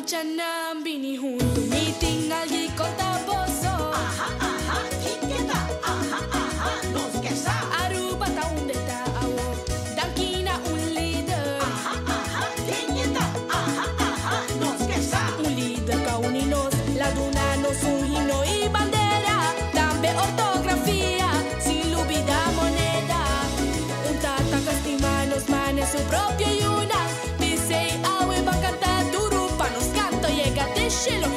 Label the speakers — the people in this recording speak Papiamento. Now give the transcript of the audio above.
Speaker 1: Muchanan bini hunto, mi tin algo di conta boso.
Speaker 2: Aha, aha, kico ta? Aha, aha, nos kier sa.
Speaker 1: Aruba ta unda e ta awo, danki na un lider.
Speaker 2: Aha, aha, ken ta? Aha, aha, nos kier sa.
Speaker 1: Un lider cu a uni nos, el a duna nos un himno y bandera. Tambe ortografia, sin lubida moneda. Un tata cu stima nos manera su propio yiunan. P'esey awe ban canta duro pa nos canto yega te cielo.